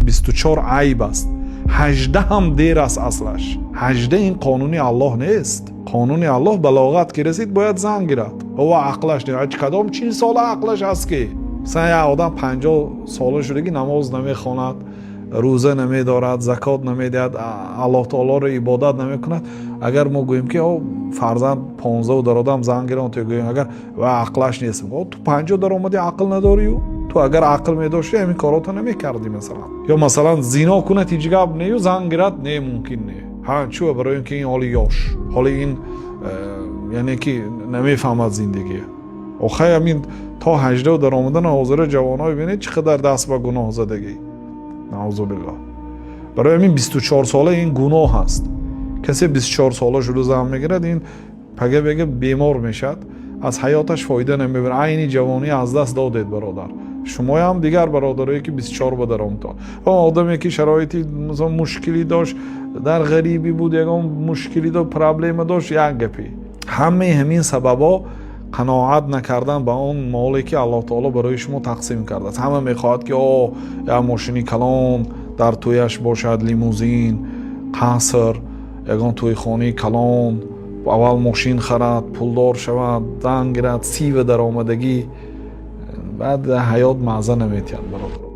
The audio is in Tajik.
24 айб аст, 18 ҳам дер аст. Аслаш 18 ин қонуни Аллоҳ нест. Қонуни Аллоҳ, балоғат ки расид, бояд зан гирад. Ова ақлаш не, кадом 40 сола ақлаш ҳаст, ки масалан як одам 50 сола шуда, ки намоз намехонад, рӯза намедорад, закот намедиҳад, Аллоҳ таолоро ибодат намекунад. Агар мо гӯем, ки фарзанд 15 дародам, зан гирон, ту гӯем, агар ва ақлаш нест, ту 50 даромадӣ, ақл надорию? Ту агар ақл медоштӣ, ҳамин корото намекардӣ. Масалан, ё масалан, зино кунад, ҳеҷ гап нею, зан гирад, не, мумкин не. Ҳа, чӯ? Барои ин ки ин ҳоли ёш, ҳоли ин яъне ки намефаҳмад зиндагия. Охай, ҳамин то 18 даромадан ҳозира ҷавонҳо бинед, чӣ қадар даст ба гуноҳ задагӣ, наузубиллоҳ. Барои ҳамин 24 сола ин гуноҳ аст. Касе 24 сола шуда зан мегирад, ин пага бега бемор мешавад, аз ҳаёташ фоида намебарад. Айни ҷавонӣ аз даст додед, бародар, шумоям, дигар бародарое, ки 24 ба даромтон. Одаме, ки шароити мушкилӣ дошт, дар ғарибӣ буд, ягон мушкилӣ дошт, проблема дошт, як гапе. Ҳамаи ҳамин сабабҳо қаноат накардан ба он моле, ки Аллоҳ таоло барои шумо тақсим кардааст. Ҳама мехоҳад, ки о як мошини калон дар тӯяш бошад, лимузин, қаср, ягон тӯйхонаи калон. Аввал мошин харад, пулдор шавад, зан гирад. 30 ва даромадагӣ, баъд ҳаёт маъза наметиҳад, бародар.